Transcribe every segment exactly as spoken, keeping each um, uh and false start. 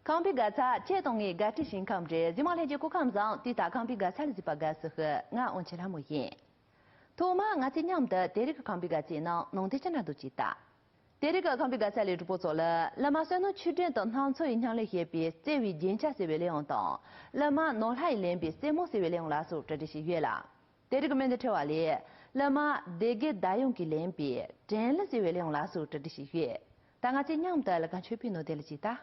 ཁམས་པའི་དགའ་ཚལ་ཁྱེད་དང་ངའི་དགའ་སྤྲོའི་ཞིང་ཁམས་རེད། གཟིགས་མོ་ལྷན་རྒྱས་སྐུ་ཁམས་བཟང་། དུས་ལྟར་ཁམས་པའི་དགའ་ཚལ་ལ་གཟིགས་པ་དགའ་བསུ་ཞུ། ང་དབང་ཆེན་ལྷ་མོ་ཡིན། ཐོག་མར་ང་ཚོས་མཉམ་དུ་དེ་རིང་གི་ཁམས་པའི་དགའ་ཚལ་ནང་ནང་དོན་ཅི་འདྲ་འདུག་ཅིག་ལྟ། དེ་རིང་གི་ཁམས་པའི་དགའ་ཚལ་ལས་གྲོགས་པོ་ཚོ་ལ་བླ་མ་བསོད་ནམས་ཆོས་སྒྲོན་དང་སྣང་ཚུལ་ཡི་ཉམས་ལེན་བྱེད་པའི་བརྩེ་བའི་རྒྱན་ཆ་ཟེར་བའི་གླེང་བམ་དང་། བླ་མ་ནོར་ལྷ་ཡིས་ལེན་པའི་རྩེད་མོ་ཟེར་བའི་གླེང་བམ་ལ་སོགས་གྲ་སྒྲིག་བྱས་ཡོད་ལ། དེ་རིང་གི་སྨོན་འདུན་འཁྲི་བ་ལས། བླ་མ་སྡེ་དགེ་ཟླ་ཡོན་གྱིས་ལེན་པའི་དྲན་གླུ་ཟེར་བའི་གླེང་བམ་ལ་སོགས་གྲ་སྒྲིག་བྱས་ཡོད། ད་ང་ཚོས་མཉམ་དུ་ལ་ཁ་མཆོད་པའི་ནོར་དེ་ལ་ཅིག་ལྟ།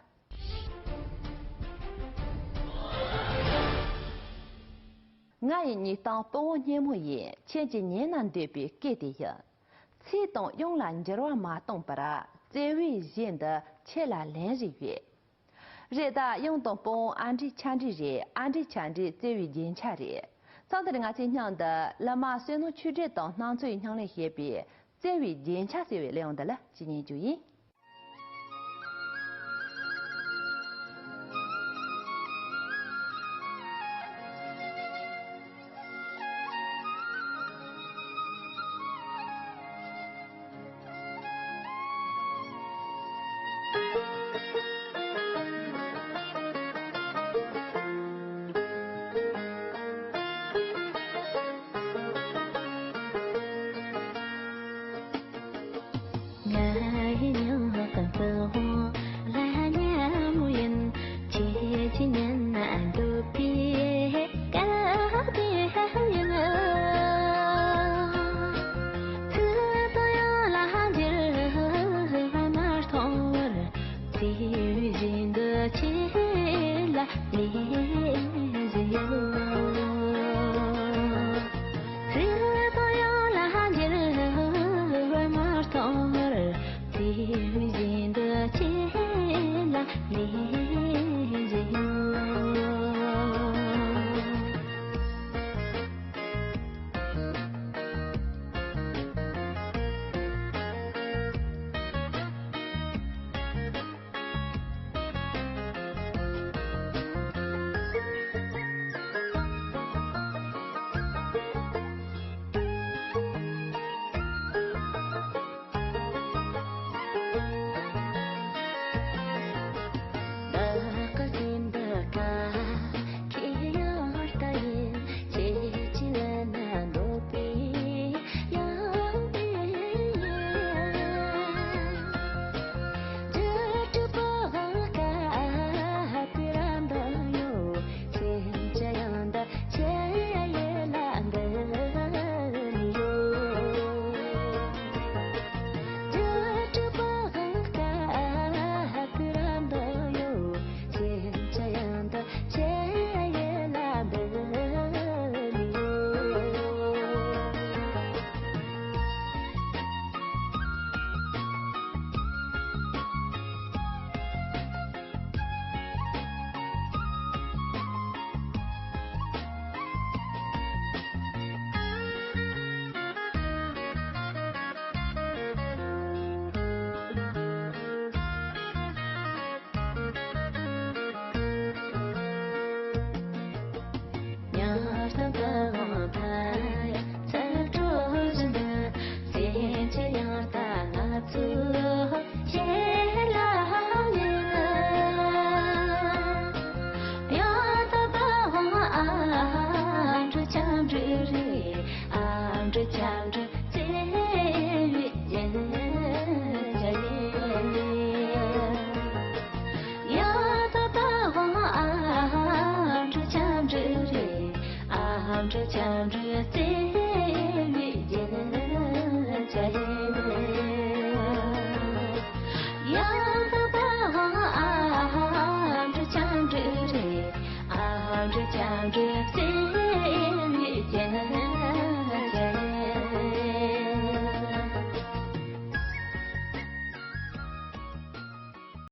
ང་ཡི་སྙིང་གཏམ་དཔའ་བོ་སྙན་མོ་ཡིན། ཁྱེད་ཀྱིས་ཉན་ན་འདོད་པའི་སྐད་དེ་ཡིན། ཚིག་དང་དབྱངས་ལ་འགྱུར་བ་མ་གཏོང་པར། བརྩེ་བའི་གཞས་འདི་ཁྱེད་ལ་ལེན་རེ་ཡོད། རེད། ད་དབྱངས་དང་དཔུང་ཨ་འབྲི་ཆ་འབྲི་རེད། ཨ་འབྲི་ཆ་འབྲི་བརྩེ་བའི་རྒྱན་ཆ་རེད། མཚམས་འདིར་ང་ཚོས་མཉམ་དུ་བླ་མ་བསོད་ནམས་ཆོས་སྒྲོན་དང་སྣང་ཚུལ་ཡི་ཉམས་ལེན་བྱེད་པའི་བརྩེ་བའི་རྒྱན་ཆ་ཟེར་བའི་གླེང་བམ་འདི་ལ་ཅིག་ཉན་རྒྱུ་ཡིན། ང་ཡི་སྙིང་གཏམ་དཔའ་བོ་ལྷ་སྙན་མོ་ཡིན། ཁྱེད་ཀྱིས་ཉན་ན་འདོད་པའི་སྐད་དེ་ཡིན། ཚིག་དང་དབྱངས་ལ་འགྱུར་བ་མ་གཏོང་བར། བརྩེ་བའི་གཞས་འདི་ཁྱེད་ལ་ལེན་རེ་ཡོད། ཚིག་དང་དབྱངས་ལ་འགྱུར་བ་མ་གཏོང་བར། བརྩེ་བའི་གཞས་འདི་ཁྱེད་ལ་ལེན་རེ་ཡོད།